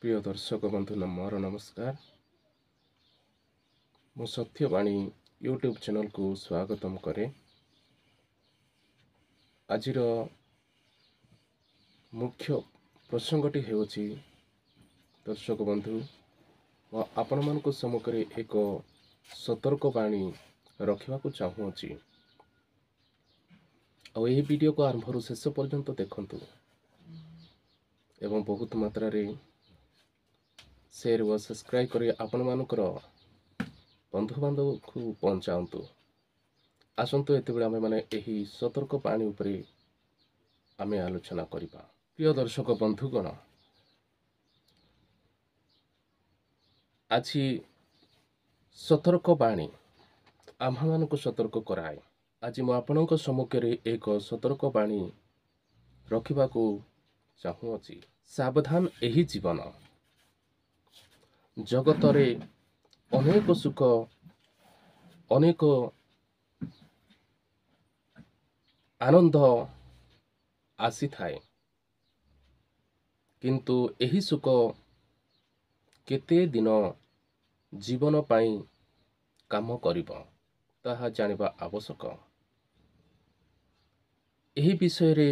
ପ୍ରିୟ ଦର୍ଶକ ବନ୍ଧୁ, ମୋର ନମସ୍କାର। ମୁଁ ସତ୍ୟବାଣୀ ୟୁଟ୍ୟୁବ୍ ଚ୍ୟାନେଲକୁ ସ୍ୱାଗତମ କରେ। ଆଜିର ମୁଖ୍ୟ ପ୍ରସଙ୍ଗଟି ହେଉଛି, ଦର୍ଶକ ବନ୍ଧୁ, ମୁଁ ଆପଣମାନଙ୍କ ସମ୍ମୁଖରେ ଏକ ସତର୍କବାଣୀ ରଖିବାକୁ ଚାହୁଁଅଛି। ଆଉ ଏହି ଭିଡ଼ିଓକୁ ଆରମ୍ଭରୁ ଶେଷ ପର୍ଯ୍ୟନ୍ତ ଦେଖନ୍ତୁ ଏବଂ ବହୁତ ମାତ୍ରାରେ ସେୟାର ଓ ସବସ୍କ୍ରାଇବ୍ କରି ଆପଣମାନଙ୍କର ବନ୍ଧୁବାନ୍ଧବକୁ ପହଞ୍ଚାନ୍ତୁ। ଆସନ୍ତୁ, ଏତେବେଳେ ଆମେମାନେ ଏହି ସତର୍କ ବାଣୀ ଉପରେ ଆମେ ଆଲୋଚନା କରିବା। ପ୍ରିୟ ଦର୍ଶକ ବନ୍ଧୁଗଣ, ଆଜି ସତର୍କ ବାଣୀ ଆମ୍ଭମାନଙ୍କୁ ସତର୍କ କରାଏ। ଆଜି ମୁଁ ଆପଣଙ୍କ ସମ୍ମୁଖରେ ଏକ ସତର୍କ ବାଣୀ ରଖିବାକୁ ଚାହୁଁଅଛି। ସାବଧାନ, ଏହି ଜୀବନ ଜଗତରେ ଅନେକ ସୁଖ, ଅନେକ ଆନନ୍ଦ ଆସିଥାଏ, କିନ୍ତୁ ଏହି ସୁଖ କେତେ ଦିନ ଜୀବନ ପାଇଁ କାମ କରିବ, ତାହା ଜାଣିବା ଆବଶ୍ୟକ। ଏହି ବିଷୟରେ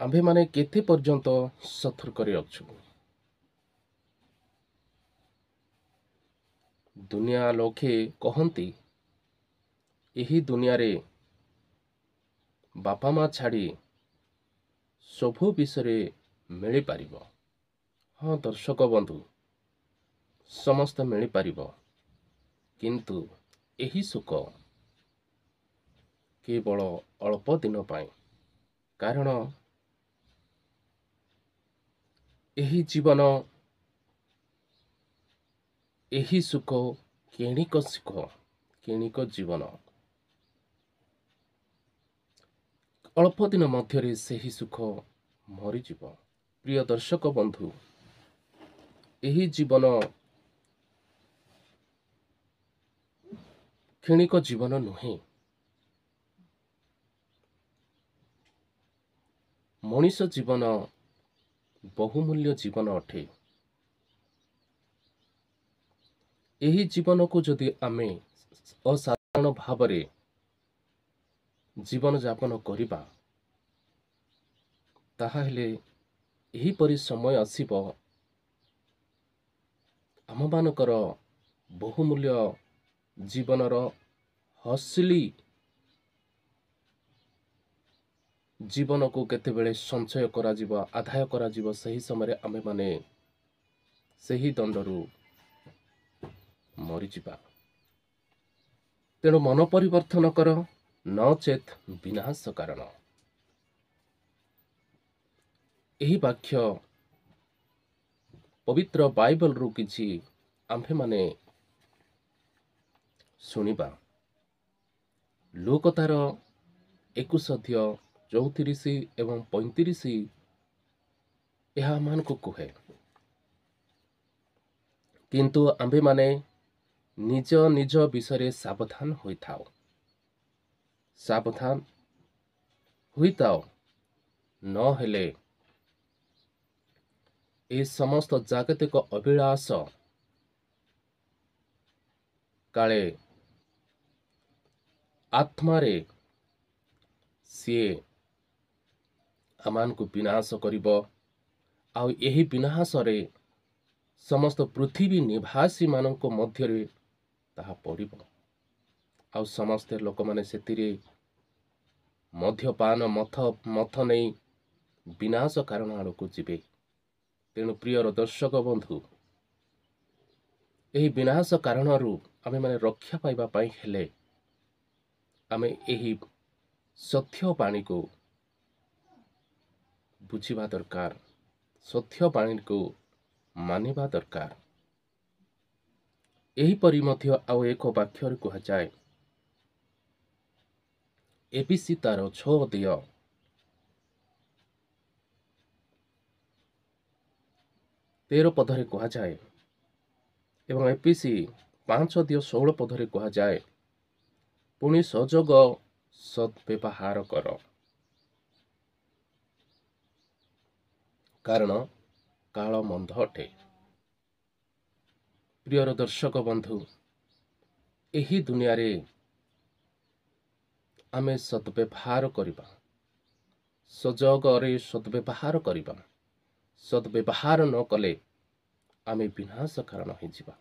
ଆମ୍ଭେମାନେ କେତେ ପର୍ଯ୍ୟନ୍ତ ସତର୍କରେ ଅଛୁ? ଦୁନିଆ ଲୋକେ କହନ୍ତି, ଏହି ଦୁନିଆରେ ବାପା ମା ଛାଡ଼ି ସବୁ ବିଷୟରେ ମିଳିପାରିବ। ହଁ ଦର୍ଶକ ବନ୍ଧୁ, ସମସ୍ତ ମିଳିପାରିବ, କିନ୍ତୁ ଏହି ସୁଖ କେବଳ ଅଳ୍ପ ଦିନ ପାଇଁ, କାରଣ ଏହି ଜୀବନ, ଏହି ସୁଖ କ୍ଷଣିକ ସୁଖ, କ୍ଷଣିକ ଜୀବନ। ଅଳ୍ପ ଦିନ ମଧ୍ୟରେ ସେହି ସୁଖ ମରିଯିବ। ପ୍ରିୟ ଦର୍ଶକ ବନ୍ଧୁ, ଏହି ଜୀବନ କ୍ଷଣିକ ଜୀବନ ନୁହେଁ। ମଣିଷ ଜୀବନ ବହୁମୂଲ୍ୟ ଜୀବନ ଅଟେ। ଏହି ଜୀବନକୁ ଯଦି ଆମେ ଅସାଧାରଣ ଭାବରେ ଜୀବନଯାପନ କରିବା, ତାହାହେଲେ ଏହିପରି ସମୟ ଆସିବ, ଆମମାନଙ୍କର ବହୁମୂଲ୍ୟ ଜୀବନର ହସଲି ଜୀବନକୁ କେତେବେଳେ ସଞ୍ଚୟ କରାଯିବ, ଆଦାୟ କରାଯିବ, ସେହି ସମୟରେ ଆମେମାନେ ସେହି ଦଣ୍ଡରୁ ମରିଯିବା। ତେଣୁ ମନ ପରିବର୍ତ୍ତନ କର, ନଚେତ୍ ବିନାଶ କାରଣ। ଏହି ବାକ୍ୟ ପବିତ୍ର ବାଇବଲରୁ କିଛି ଆମ୍ଭେମାନେ ଶୁଣିବା। ଲୋକ ତାର 21 ଅଧ୍ୟାୟ 34 ଏବଂ 35 ଏହା ଆମମାନଙ୍କୁ କୁହେ, କିନ୍ତୁ ଆମ୍ଭେମାନେ ନିଜ ନିଜ ବିଷୟରେ ସାବଧାନ ହୋଇଥାଉ, ସାବଧାନ ହୋଇଥାଅ, ନହେଲେ ଏ ସମସ୍ତ ଜାଗତିକ ଅଭିଳାଷ କାଳେ ଆତ୍ମାରେ ସିଏ ଆମମାନଙ୍କୁ ବିନାଶ କରିବ, ଆଉ ଏହି ବିନାଶରେ ସମସ୍ତ ପୃଥିବୀ ନିବାସୀମାନଙ୍କ ମଧ୍ୟରେ ତାହା ପଡ଼ିବ, ଆଉ ସମସ୍ତେ ଲୋକମାନେ ସେଥିରେ ମଦ୍ୟପାନ ମଥ ନେଇ ବିନାଶ କାରଣ ଆଡ଼କୁ ଯିବେ। ତେଣୁ ପ୍ରିୟର ଦର୍ଶକ ବନ୍ଧୁ, ଏହି ବିନାଶ କାରଣରୁ ଆମେମାନେ ରକ୍ଷା ପାଇବା ପାଇଁ ହେଲେ ଆମେ ଏହି ସତ୍ୟ ବାଣୀକୁ ବୁଝିବା ଦରକାର, ସତ୍ୟ ବାଣୀକୁ ମାନିବା ଦରକାର। ଏହିପରି ମଧ୍ୟ ଆଉ ଏକ ବାକ୍ୟରେ କୁହାଯାଏ, ଏବିସି ତାର 6 ଅଧ୍ୟାୟ 13 ପଦରେ କୁହାଯାଏ ଏବଂ ଏପିସି 5 ଅଧ୍ୟାୟ 16 ପଦରେ କୁହାଯାଏ, ପୁଣି ସଯୋଗ ସଦ୍ବ୍ୟବହାର କର। କାରଣ କାଳ ମନ୍ଦ ଅଟେ। ପ୍ରିୟର ଦର୍ଶକ ବନ୍ଧୁ, ଏହି ଦୁନିଆରେ ଆମେ ସଦ୍ବ୍ୟବହାର କରିବା, ସଜଗରେ ସଦ୍ବ୍ୟବହାର କରିବା। ସଦ୍ବ୍ୟବହାର ନ କଲେ ଆମେ ବିନାଶ କାରଣ ହେଇଯିବା।